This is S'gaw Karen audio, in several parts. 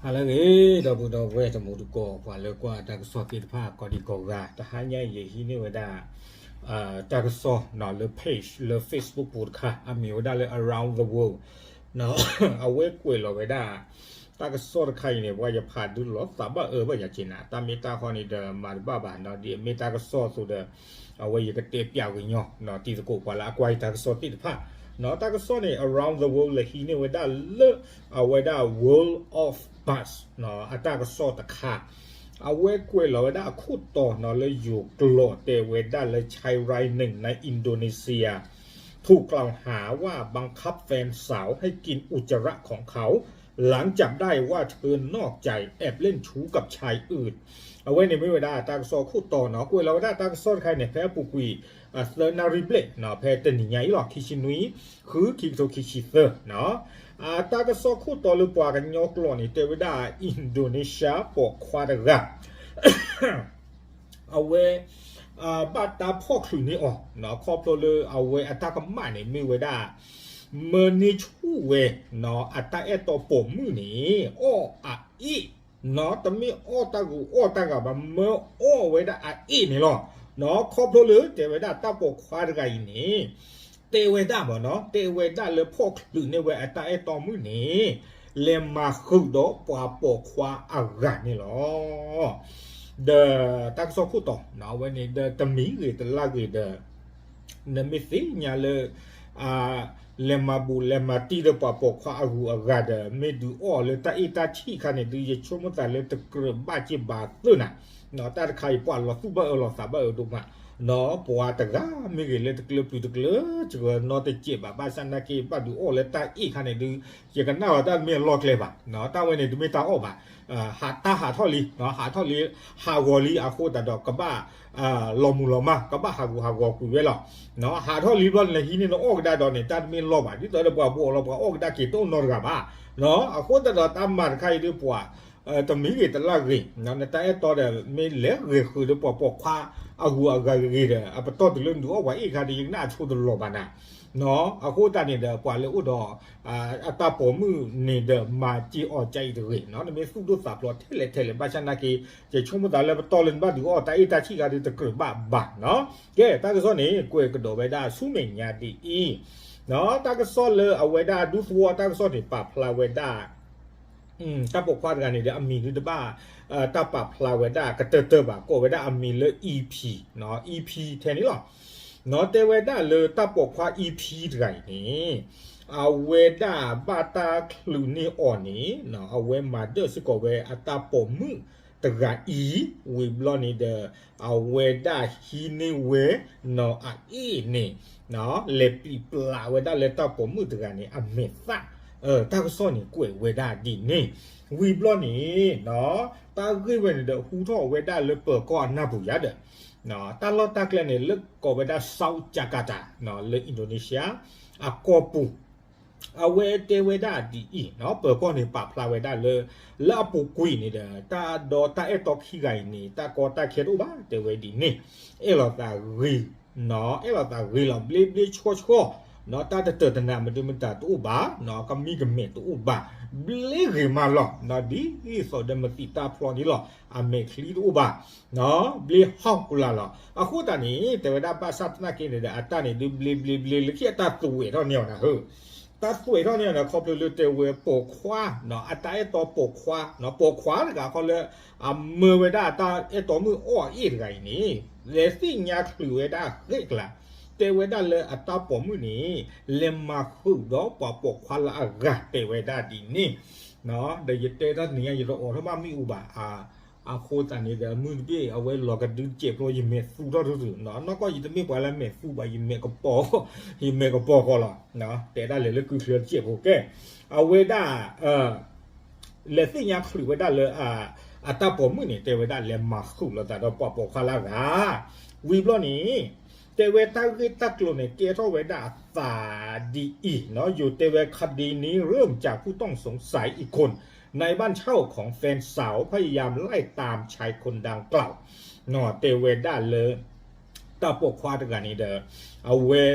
ဟါလၢအဂ့ၤ ဒီပုၢ်ဒီဝဲၢ်တံၤသကိး ပှၤလၢကွၢ်တၢ်ကစီၣ်သ့ၣ်တဖၣ်ကိးဒံကိးဂၤ, တဟါညါအံၤယဟံးန့ၢ်ဝဲဒၣ် တၢ်ကစီၣ်လၢ page လၢ Facebook ပူၤတခါ အမံၤဝဲဒၣ်လၢ Around the World အဝဲကွဲးလီၤဝဲဒၣ် တၢ်ကစီၣ်တခါအံၤန့ၣ် ပှၤယဖးဒုးလီၤသးဘၣ်အၢဘၣ်ယၤက့ၤနၤ, တၢ်မ့ၢ်တၢ်တီန့ၣ်ဒီးမၤတဘၣ်ဘၣ်နီၤ, ဒ်အမ့ၢ်တၢ်ကစီၣ်အသိးဒီး အဝဲယကတဲပၠးဝဲညီ တံၤသကိးပှၤလၢအကွၢ်ယတၢ်ကစီၣ်သ့ၣ်တဖၣ်, တၢ်ကစီၣ်န့ၣ် Around the World လၢဟံးန့ၢ်ဝဲဒၣ်လၢ အဝဲဒၣ် World of Buzz အတၢ်ကစီၣ်တခါ, အဝဲကွဲးလီၤဝဲဒၣ်အခိၣ်တီနီၤ လၢယိၤကျိာ်တဲဝဲဒၣ်လၢ ชายรายหนึ่งในอินโดนีเซีย ถูกกล่าวหาว่าบังคับแฟนสาวให้กินอุจจาระของเขา หลังจับได้ว่าเธอนอกใจแอบเล่นชู้กับชายอื่น အဝဲန့ၣ်မ့ၢ်ဝဲဒၣ်တၢ်ကစီၣ်အခိၣ်တီနီၤ, ကွဲးလီၤဝဲဒၣ်တၢ်ကစီၣ်တခါအံၤန့ၣ် ဖဲအပူၤကွံာ် သၢနၣ်ရံၣ်ဘျဲၣ် ဖဲတနံၤညါအံၤလီၤ ခံဆံနွံ ဃု ခံကထိခံဆံသၢ အတၢ်ကစီၣ်ခိၣ်တီလၢပှၤကညီကျိာ်န့ၣ် တဲဝဲဒၣ် Indonesia ပိာ်ခွါတဂၤ အဝဲ ဘၣ်တၢ်ဖီၣ်ချုးန့ၢ်အီၤ ခီဖျိလၢအဝဲအတၢ်ကမၣ်န့ၣ် မ့ၢ်ဝဲဒၣ် မၢန့ၢ်ဆူၣ်ဝဲ အတၢ်အဲၣ်တီပိာ်မုၣ်န့ၣ် အီၣ်အအ့ၣ် တမ့ၢ်အီၣ်တၢ်ဂုာ်အီၣ်တၢ်ဂၤဘၣ် မၢအီၣ်ဝဲဒၣ်အအ့ၣ်န့ၣ်လီၤ. ခီဖျိလၢတဲဝဲဒၣ်တၢ်ပိာ်ခွါတဂၤအံၤန့ၣ် တဲဝဲဒၣ်မ့ၢ်နီၤ, တဲဝဲဒၣ်လၢဖီၣ်ချုးန့ၢ်ဝဲအတၢ်အဲၣ်တီမုၣ်န့ၣ် လဲၤမၤဃုာ်ဒီးပှၤပိာ်ခွါအဂၤန့ၣ်လီၤ. ဒီးတၢ်ကစီၣ်ခိၣ်တီ အဝဲန့ၣ်ဒီးတမံၤဂ့ၤတလၢ်ဂ့ၤဒီး နမ့ၢ်သ့ၣ်ညါလၢ လဲၤမၤဘူးလဲၤမၤတံၢ်ဒီးပှၤပိာ်ခွါအဂုၤအဂၤဒီး မ့ၢ်ဒုးအီၣ်လၢတၢ်အ့ၣ်တၢ်ဆံၣ်ခါန့ၣ် ဒုးယဆိကမိၣ်သးလၢတကြၢးဘၣ်က့ၤဘၣ်သ့ၣ်နၤ, တၢ်တခါအံၤပှၤလီၤသူၣ်ဘၣ်အၢလီၤသးဘၣ်အၢဒိၣ်မး, ပှၤတဂၤမ့ၢ်ဂ့ၤလၢတကျၢၤပျုၤတကျၢၤစှၤနီတစဲးဘၣ် ဘၣ်ဆၣ်နာ်က့ဘၣ်ဒုးအီၣ်လၢတၢ်အ့ၣ်ခါန့ၣ်ဒုး ယကနၣ်အီၤတၢ်တမ့ၢ်အလီၢ်ကျဲဘၣ်, တၢ်ဝဲန့ၣ်တမ့ၢ်တၢ်အီၣ်ဘၣ်, ဟးတၢ်ဟးထီၣ်လံ, ဟးထီၣ်လံ, ဟးဂီၤလံအဃိသတးဒီးကဘၣ် လီၤမုၢ်လီၤမၢ် ကဘၣ်ဟးဂူာ်ဟးဂီၤကွံာ်ဝဲလီၤ. ဟးထီၣ်လံဘျီန့ၣ် နဟံးန့ၢ်နအီၣ်ကဒါဒီးန့ၣ် တၢ်တမ့ၢ်လီၢ်ဘၣ် ဒ်သိးဒီးပှၤဘူးအီၤလီၤ ပှၤအီၣ်ကဒါက့ၤတအိၣ်နီတဂၤဘၣ်. အဃိသတးဒီးတၢ်မၤတခါအံၤဒုးပှၤ တမံၤဂ့ၤတလၢ်ဂ့ၤ နတၢ်အဲၣ်တီဒီးမ့ၢ်လဲၤဂဲၤဃုာ်ဒီးပှၤပိာ်ခွါအဂုၤအဂၤဂ့ၤဒီး အပတီၢ်တုၤလၢနဒုးအီၣ်ပှၤအ့ၣ်ခါဒီး ယကနၣ်အဆိတလီၤဘၣ်နၤ. အဃိသတးန့ၣ်ဒီး ပှၤလၢအိၣ်ဒီး အတၢ်ပိာ်မုၣ်န့ၣ်ဒီး မၤစ့အီၤကအံၤတဂ့ၤ, နမ့ၢ်သူၣ်ဒိၣ်သးဖျိးထဲလဲၣ်ထဲလဲၣ် ဘၣ်ဆၣ်နာ်က့ ယဆိကမိၣ်သးလၢပတီၢ်လၢနဘၣ်ဒုးအီၣ်တၢ်အ့ၣ်တၢ်ဆံၣ်ခါဒုးတကြၢးဘၣ်ဘၣ်နီၤ. ကဲ တၢ်ကစီၣ်န့ၣ် ကွဲးကဒီးဝဲဒၣ်ဆူမဲာ်ညါဒ်အံၤ, တၢ်ကစီၣ်လၢအဝဲဒၣ်ဒူသဝီတၢ်ကစီၣ်န့ၣ် ပာ်ဖျါဝဲဒၣ် တၢ်ပိာ်ခွါတဂၤန့ၣ်ဒီး အမံၤဒုးတဘၣ် တၢ်ပာ်ဖျါဝဲဒၣ်ကတၢၢ်တၢၢ်ဘၣ် ကိးဝဲဒၣ်အမံၤလၢ EP, EP ထဲန့ၣ်လီၤ. နီၤ တဲဝဲဒၣ်လၢတၢ်ပိာ်ခွါ EP တဂၤအံၤန့ၣ် အဝဲဒၣ်ဘၣ်တၢ်ချုးန့ၢ်အီၤန့ၣ် အဝဲမၤဒၢၣ်စ့ၢ်ကီးဝဲအတၢ်ပိာ်မုၣ်တဂၤအံၤ ဝံၤဘျီန့ၣ်ဒီး အဝဲဒၣ်ဟံးန့ၢ်ဝဲ နီၤ အအ့ၣ်န့ၣ် လဲၤပျံၤပျါဝဲဒၣ်လၢတၢ်ပိာ်မုၣ်တဂၤန့ၣ် အမဲာ်သၣ်, တၢ်ကစီၣ်န့ၣ်ကွဲးဝဲဒၣ်ဒ်န့ၣ်, ဝံၤဘျီန့ၣ် တၢ်ဂ့ၢ်ဝဲန့ၣ်ဒီး ဟူထီၣ်ဝဲဒၣ်လၢပၢၤကီၢ်အနၢ်ပူၤယါဒီး တၢ်လီၢ်တၢ်ကျဲန့ၣ် လၢကိးဝဲဒၣ် South Jakarta လၢ Indonesia အကီၢ်ပူၤ အဝဲတဲဝဲဒၣ်ဒ်အံၤ, ပၢၤကီၢ်န့ၣ်ပာ်ဖျါဝဲဒၣ်လၢ လၢအပူၤကွံာ်န့ၣ်ဒီး တၢ်ဒီတၢ်အဲၣ်တီခံဂၤအံၤန့ၣ် တၢ်ကီတၢ်ခဲတအိၣ်ဘၣ် တဲဝဲဒ်န့ၣ်, အဲၣ်လိာ်သးဂ့ၤ, အဲၣ်လိာ်သးဂ့ၤလီၤ ဘျ့ဘျ့ဆှီဆှီ, တၢ်တတၢာ်တနးမဒုမတၤတအိၣ်ဘၣ်, ကမံကမဲာ်တအိၣ်ဘၣ်, ဘျ့ဂ့ၤမးလီၤ, ဒ်သိးဒီးမသံးတၢ်ဖျီန့ၣ်လီၤ, အမဲာ်ချံတအိၣ်ဘၣ် ဘျ့ဟီၣ်ကလၤလီၤ. အဃိသတးန့ၣ် တဲဝဲဒၣ်ဘၣ်ဆၣ်သနာ်က့န့ၣ်ဒီး အတၢ်န့ၣ်ဒုးဘျ့ဘျ့ဘျ့လၢခံအတၢ်သွဲးထီၣ်န့ၢ်အီၤနၤဧၢ, တၢ်သွဲးထီၣ်န့ၢ်အီၤန့ၣ် ခီဖျိလၢတဲဝဲပိာ်ခွါ, အတၢ်အဲၣ်တီပိာ်ခွါ, ပိာ်ခွါတဂၤခီလၢ အမၢဝဲဒၣ်အတၢ်အဲၣ်တီမုၣ်အီၣ်အအ့ၣ်တဂၤအံၤန့ၣ် လဲၤသ့ၣ်ညါချုးဝဲဒၣ်ဃဲးကလၤ, တဲဝဲဒၣ်လၢအတၢ်ပိာ်မုၣ်န့ၣ် လဲၤမၤဃုာ်ဒီးပှၤပိာ်ခွါလၢအဂၤ တဲဝဲဒၣ်ဒ်န့ၣ် ဒီးယတဲတၢ်တနံၤညါ ယတအိးထီၣ်ဘၣ်မ့ၣ်အူဘၣ်, အဃိသတးန့ၣ်ဒီး မုၢ်တဘ့ၣ် အဝဲလီၤကဒုတစဲးဖျိ ယမဲာ်သူထီၣ်တတုၤ, နီၢ်ကီၢ်ယတမ့ၢ်ပှၤလၢမဲာ်သူဘၣ် ယမဲာ်ကပီၤ, ယမဲာ်ကပီၤဃီလီၤ, တဲဒၣ်လဲာ်လၢကုချၢတစဲးဖိကဲ, အဝဲဒၣ် လဲၤသ့ၣ်ညါချုးဝဲဒၣ်လၢ အတၢ်ပိာ်မုၣ်န့ၣ် တဲဝဲဒၣ်လဲၤမၤဃုာ်လိာ်သးဒီးပှၤပိာ်ခွါလၢအဂၤ, ဝံၤဘျီန့ၣ် တဲဝဲတၢ်ဂ့ၢ်တၢ်ကျိၤန့ၣ် ကဲထီၣ်ဝဲဒၣ်အသးဒ်အံၤ, ယိၤတဲဝဲ คดีนี้เริ่มจากผู้ต้องสงสัยอีกคนในบ้านเช่าของแฟนสาวพยายามไล่ตามชายคนดังกล่าว တဲဝဲဒၣ်လၢ တၢ်ပိာ်ခွါတဂၤန့ၣ်ဒီး အဝဲ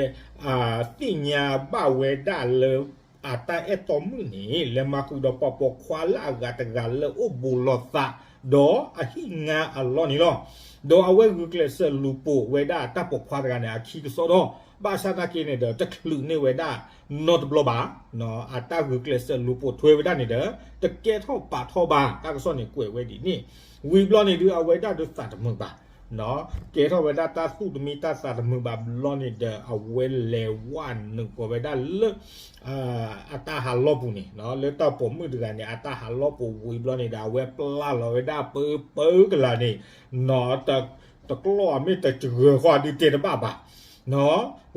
သ့ၣ်ညါဘၣ်ဝဲဒၣ်လၢ အတၢ်အဲၣ်တီမုၣ်န့ၣ် လဲၤမၤဃုာ်ဒီးပှၤပိာ်ခွါလၢအဂၤတဂၤလၢအိၣ်ဘူးလိာ်သး ဒီးအဟံၣ်ငါအလီၢ်န့ၣ်လီၤ. ဒီးအဝဲဂုာ်ကျဲးစၢးလူၤပိာ်ဝဲဒၣ်တၢ်ပိာ်ခွါတဂၤန့ၣ် အခံကစီဒီ, ဘၣ်ဆၣ်သနာ်က့န့ၣ်ဒီး တချုးန့ၢ်ဝဲဒၣ်နီတဘျီဘၣ်. အတၢ်ဂုာ်ကျဲးစၢးလူၤပိာ်ထွဲဝဲဒၣ်န့ၣ်ဒီး တကဲထီၣ်ပာ်ထီၣ်ဘၣ်. တၢ်ကစီၣ်န့ၣ်ကွဲးဝဲဒ်န့ၣ်, ဝံၤဘျီန့ၣ်ဒုး အဝဲဒၣ်ဒုးသးတမုာ်ဘၣ် ကဲထီၣ်ဝဲဒၣ်တၢ်သူၣ်တမံတၢ်သးတမုာ်ဘၣ်ဘျီန့ၣ်ဒီး အဝဲလဲၤဝဲနုာ်ဃီၤဝဲဒၣ်လၢ အတၢ်ဟးလီၢ်ပူၤန့ၣ်, လၢတၢ်ပိာ်မုၣ်တဂၤန့ၣ် အတၢ်ဟးလီၢ်ပူၤဝံၤဘျီန့ၣ်ဒီး အဝဲပျၢ်လီၤဝဲဒၣ်ပၢပၢကလၤန့ၣ်, တကျီၢ်အမ့ၢ်တစှၤဃီၤဒုးတဲတဘၣ်ဘၣ်.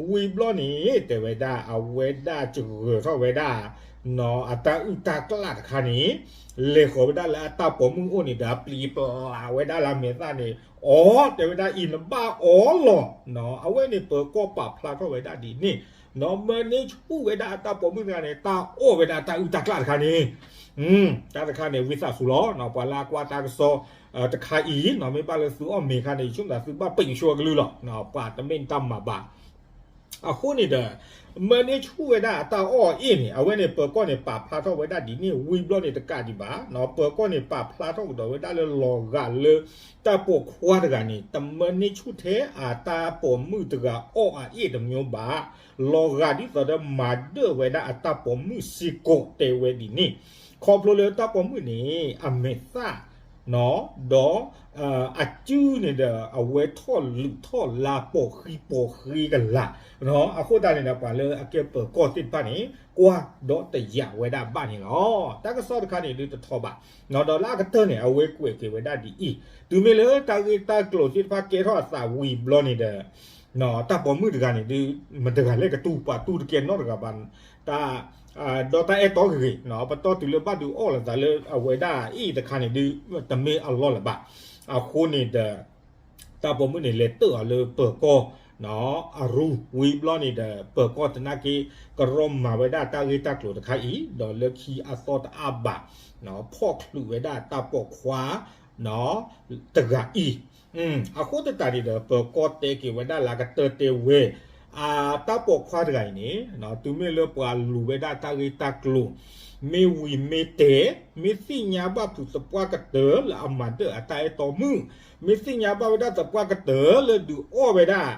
ဝံၤဘျီန့ၣ် တဲဝဲဒၣ် အဝဲဒၣ်စှၤထီၣ်ဝဲဒၣ် အတၢ်အုၣ်တၢ်ကျၣ်တခါန့ၣ်, လဲၤဃီၤဝဲဒၣ်လၢအတၢ်ပိာ်မုၣ်အိၣ်န့ၣ်ဒီး အပျံၤပျါဝဲဒၣ်လၢမဲာ်သၣ်န့ၣ်, အီ တဲဝဲဒၣ်အံၤနဘၣ်အီလီၤ. အဝဲန့ၣ်ပၢၤကီၢ်ပာ်ဖျါထီၣ်ဝဲဒၣ်ဒ်န့ၣ်, မၢန့ၢ်ဆူၣ်ဝဲဒၣ်အတၢ်ပိာ်မုၣ်တဂၤန့ၣ် တၢ်အီၣ်ဝဲဒၣ်တၢ်အုၣ်တၢ်ကျၣ်တခါန့ၣ် တၢ်တခါန့ၣ် ဝံသးစူၤလီၤ. ပှၤလၢအကွၢ်တၢ်ကစီၣ်တခါအံၤ မ့ၢ်ဘၣ်လၢသုအီၣ်မ့ၤခါန့ၣ် ယဆိကမိၣ်သးသုဘၣ်ပံာ်ဆိအကလုၢ်လီၤ. ပှၤတမ့ၢ်တၢ်မၤဘၣ်. အဃိန့ၣ်ဒီး မၢန့ၢ်ဆူၣ်ဝဲဒၣ်အတၢ်အီၣ်အအ့ၣ်န့ၣ် အဝဲန့ၣ်ပၢၤကီၢ်န့ၣ် ပာ်ဖျါထီၣ်ဝဲဒၣ်ဒ်န့ၣ် ဝံၤဘျီန့ၣ်တကးဒံးဘၣ်. ပၢၤကီၢ်န့ၣ်ပာ်ဖျါထီၣ်ကဒီးဝဲဒၣ်လၢလီၤဂာ်လၢ တၢ်ပိာ်ခွါတဂၤန့ၣ် တမၢန့ၢ်ဆူၣ်ထဲအတၢ်ပိာ်မုၣ်တဂၤအီၣ်အအ့ၣ်တမျိုးဘၣ်. လီၤဂာ်ဒ်သိးဒီးမၤဒၢၣ်ဝဲဒၣ်အတၢ်ပိာ်မုၣ်စ့ၢ်ကီး တဲဝဲဒ်န့ၣ်, ခီဖျိလၢတၢ်ပိာ်မုၣ်န့ၣ် အမဲာ်သၣ် ဒီး အစုန့ၣ်ဒီး အဝဲထီၣ်လုးထီၣ်လါပိာ်ဃံပိာ်ဃ့ကလၤ, အဃိသတးန့ၣ်ဒီး ပှၤလၢအကဲပၢၤကီၢ်သ့ၣ်တဖၣ်န့ၣ် ကွၢ်ဒီးတယာ်ဝဲဒၣ်ဘၣ်န့ၣ်လီၤ. တၢ်ကစီၣ်တခါန့ၣ်ဒုးတထီဘၣ်, ဒီးလၢအကတၢၢ်န့ၣ် အဝဲကွဲးက့ၤဝဲဒၣ်ဒ်အံၤ, တုၤမ့ၢ်လၢတၢ်ဂ့ၢ်တၢ်ကျိၤသ့ၣ်တဖၣ်ကဲထီၣ်အသးဝံၤဘျီန့ၣ်ဒီး တၢ်ပိာ်မုၣ်တဂၤန့ၣ်ဒုး မတဂၤလဲၣ်ကတူၢ် ပှၤတူၢ်တကဲနီတဂၤဘၣ်, တၢ် ဒီးတၢ်အဲၣ်တီဂ့ၤဂ့ၤ, ပတီၢ်တုၤလၢဘၣ်ဒုးအီၣ်လိာ်သးလၢအဝဲဒၣ်အ့ၣ်တခါန့ၣ်ဒုး တမ့ၢ်အလီၢ်လၢၤဘၣ်. အဃိန့ၣ်ဒီး တၢ်ပိာ်မုၣ်န့ၣ်လဲၤတၢၢ်အီၤလၢပၢၤကီၢ်အရူ ဝံၤဘျီန့ၣ်ဒီး ပၢၤကီၢ်သနာ်က့ ကရီမၤဝဲဒၣ်တၢ်ဂ့ၢ်တၢ်ကျိၤတခါအံၤ ဒီးလၢခံအသီတအါဘၣ် ဖီၣ်ချုးဝဲဒၣ်တၢ်ပိာ်ခွါ တဂၤအံၤ, အဃိသတးန့ၣ်ဒီး ပၢၤကီၢ်တဲက့ၤဝဲဒၣ်လၢအကတၢၢ်တဲဝဲ အတၢ်ပိာ်ခွါတဂၤအံၤန့ၣ် တုၤမ့ၢ်လၢပှၤလူၤဝဲဒၣ်တၢ်ဂ့ၢ်တၢ်ကျိၤ မ့ၢ်ဝံၤမ့ၢ်တဲာ် မ့ၢ်သ့ၣ်ညါဘၣ်ဖုးသပှၢ်ကတၢၢ်လၢအမၤဒၢၣ်အတၢ်အဲၣ်တီမုၣ်, မ့ၢ်သ့ၣ်ညါဘၣ်ဝဲဒၣ်သပှၢ်ကတၢၢ်လၢဒုးအီၣ်ဝဲဒၣ်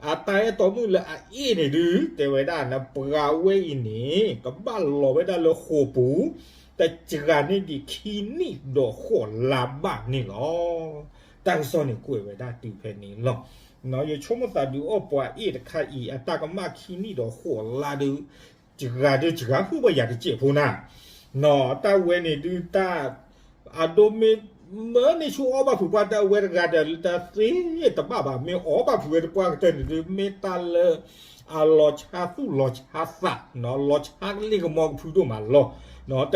အတၢ်အဲၣ်တီမုၣ်လၢအအ့ၣ်န့ၣ်ဒုး တဲဝဲဒၣ် နပှၤဝဲအံၤန့ၣ် ကဘၣ်လီၤဝဲဒၣ်လၢဃိာ်ပူၤ တစှၤန့ၢ်ဒံးခံနံၣ်ဒီးဃိးလါဘၣ်န့ၣ်လီၤ. တၢ်ကစီၣ်န့ၣ်ကွဲးဝဲဒၣ်တုၤဖဲန့ၣ်လီၤ. ယဆိကမိၣ်သးဒုးအီၣ်ပှၤအ့ၣ်တခါအံၤ အတၢ်ကမၣ်ခံနံၣ်ဒီးဃိးလါဒုး စှၤဒုးစှၤ ဟုၣ်ဘၣ်ယၤတစဲးဖိနၤ, တၢ်ဝဲန့ၣ်ဒုးတၢ် အဒိမ့ၢ် မၢန့ၢ်ဆူၣ်အီၣ်ဘၣ်ဖုးပှၢ်တၢ်ဝဲတဂၤဒီး တသ့တဘၣ်ဘၣ် မ့ၢ်အီၣ်ဘၣ်ဖုးဝဲတပှၢ်ကတၢၢ်န့ၣ်ဒုး မ့ၢ်တၢ်လၢ အလီၤဆါသူၣ်လီၤဆါသး လီၤဆါလ့ၣ်ကမီၤကဖုဒိၣ်မးလီၤ.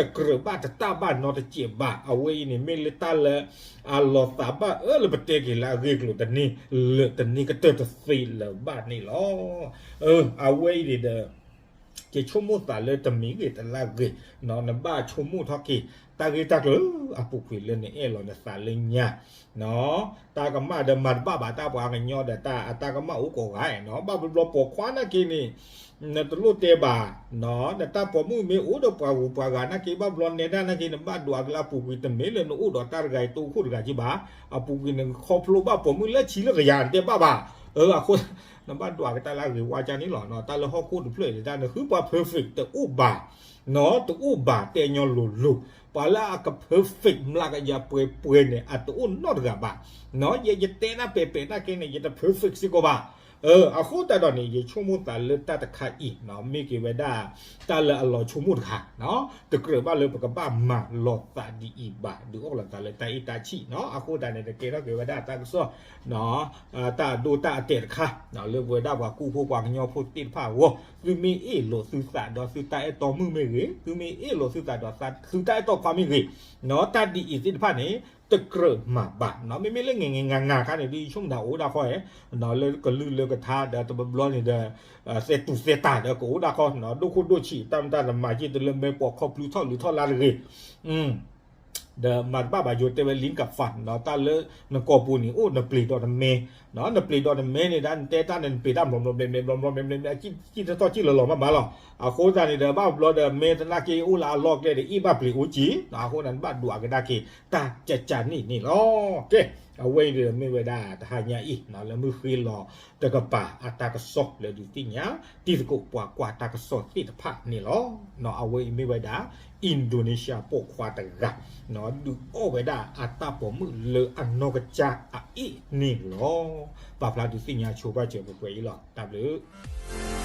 တကြၢးဘၣ်တတၢ်ဘၣ်နီတစဲးဘၣ်. အဝဲအံၤန့ၣ် မ့ၢ်လၢတၢ်လၢ အလီၤသးဘၣ်အၢလၢပတဲက့ၤလၢအဂ့ၢ်အကျိၤတန့ၢ်လၢာ်တန့ၢ်ကတၢၢ်တသ့လၢၤဘၣ်န့ၣ်လီၤ. အဝဲအံၤန့ၣ်ဒီး ယဆိကမိၣ်သးလၢတမံၤဂ့ၤတလါဂ့ၤ နဘၣ်ဆိကမိၣ်ထီၣ်က့ၤ တၢ်ဂ့ၢ်တၢ်ကျိၤအပူၤကွံာ်လၢနအဲၣ်လီၤနသးလၢညါ တၢ်ကမၣ်ဒီးမၤတဘၣ်ဘၣ် တၢ်ပှၤကညီဒီးတၢ် အတၢ်ကမၣ်အိၣ်ကိးဂၤနီၤ ဘၣ်ဘျီပိာ်ခွါနာ်က့န့ၣ် နတလိၣ်တဲဘၣ် နတၢ်ပိာ်မုၣ်မ့ၢ်အိၣ်ဒီးပှၤဂုၤပှၤဂၤနာ်က့ ဘၣ်ဘျီနဲဒၣ်နာ်က့ နဘၣ်ဒွးကလၢအပူၤကွံာ်တမ့ၢ်လၢနအိၣ်ဒီးတၢ်တဂၤအံၤတအိၣ်ခိၣ်တဂၤက့ဘၣ် အပူၤကွံာ်နခီဖျိဘၣ်ပိာ်မုၣ်လၢဆံလၢကယၤနတဲဘၣ်ဘၣ် အဃိ နဘၣ်ဒွးကတၢ်လၢအဂ့ၤဝါကၢ်န့ၣ်လီၤ. တၢ်လၢဟီၣ်ခိၣ်တဖျၢၣ်အံၤ တၢ်နဃုပှၤ perfect တအိၣ်ဘၣ် တအိၣ်ဘၣ်တဲညီလိၤလိၤ ပှၤလၢအက perfect မျးကယၤပှဲၤပှဲၤန့ၣ် အတအိၣ်နီတဂၤဘၣ်. ယဲယတဲတၢ်ပဲာ်ပဲာ်နာ်က့န့ၣ် ယတ perfect စ့ၢ်ကီးဘၣ်. အဃိသတးဒီးန့ၣ် ယဆိကမိၣ်သးလၢတၢ်တခါအံၤ မ့ၢ်က့ၤဝဲဒၣ် တၢ်လၢအလီၤဆိကမိၣ်တခါ တကြၢးဘၣ်လၢပကဘၣ်မၤလီၤသးဒ်အံၤဘၣ် ဒုးအီၣ်လီၤသးလၢတၢ်အ့ၣ်တၢ်ဆံၣ် အဃိသတးန့ၣ် တကဲထီၣ်က့ၤဝဲဒၣ်တၢ်ကစီၣ် တၢ်အဒိတၢ်အတဲာ်တခါ လၢပဝဲဒၣ်ပှၤကူၣ်ဖိပှၤကညီဖိသ့ၣ်တဖၣ်အဂီၢ် သုမ့ၢ်အ့ၣ်လိာ်သုသးဒီးသုတၢ်အဲၣ်တီမုၣ်မ့ၢ်ဂ့ၤ သုမ့ၢ်အ့ၣ်လိာ်သုသးဒီးသုတၢ်အဲၣ်တီခွါမ့ၢ်ဂ့ၤ တၢ်ဒ်အံၤသ့ၣ်တဖၣ်န့ၣ် တကြၢးမၤဘၣ် မ့မ့ၢ်လၢငဲၤငဲၤငါငါခါန့ၣ် ဒ်ယဆိကမိၣ်အိၣ်ဒၣ်ဃီ လၢကလုာ်လၢကထါဒီးတဘျီဘျီန့ၣ်ဒီး သဲတူၢ်သဲတၢ်ဒီးကအိၣ်ဒၣ်ဃီ ဒိၣ်ခိၣ်ဒိၣ်ဆံး တၢ်မတၤတမၤက့တလၢမဲာ်ပိာ်ခီၣ်ပျုးထီၣ်လုးထီၣ်လါတဂ့ၤ ဒီးမၤတဘၣ်ဘၣ်ယိၤတဲဝဲ လံကၣ်ဖၣ် တၢ်လၢနကိာ်ပူၤန့ၣ် အိၣ်နပျ့ၤဒီးနမဲ, နပျ့ၤဒီးနမဲန့ၣ်ဒၣ် နတဲတၢ်န့ၣ် နပျ့ၤတၢ် ဘျီဘျီဘျီဘျီဘျီဘျီဘျီဘျီ ကံၣ်တထီၣ်ကံၣ်လီၤလီၤမးမးလီၤ. အဃိသတးန့ၣ်ဒီး ဘၣ်ဘျီဒီးမဲသနာ်က့အိၣ်လၢအလီၢ်ကျဲဒီး အ့ၣ်ဘၣ်ပျ့ၤအိၣ်ကံၣ်, အဃိန့ၣ် နဘၣ်ဒိးအကဒါက့ၤ တၢ်ကကန့ၣ်န့ၣ်လီၤ. ကဲ, အဝဲအံၤဒီးမ့ၢ်ဝဲဒၣ်တဟါညါအံၤ လၢမုၢ်ဃ့လီၤတကပၤအတၢ်ကစီၣ်လၢဒုးသ့ၣ်ညါ တံၤသကိးပှၤကွၢ်တၢ်ကစီၣ်သ့ၣ်တဖၣ်န့ၣ်လီၤ. အဝဲအံၤမ့ၢ်ဝဲဒၣ် Indonesia ပိာ်ခွါတဂၤ ဒုးအီၣ်ဝဲဒၣ်အတၢ်ပိာ်မုၣ်လၢအနီၢ်ကစၢ်အအ့ၣ်န့ၣ်လီၤ. ပာ်ဖျါဒုးသ့ၣ်ညါဆိပာ်စၢၤပှဲၤပှဲၤအံၤလီၤ. တၢ်ဘျုး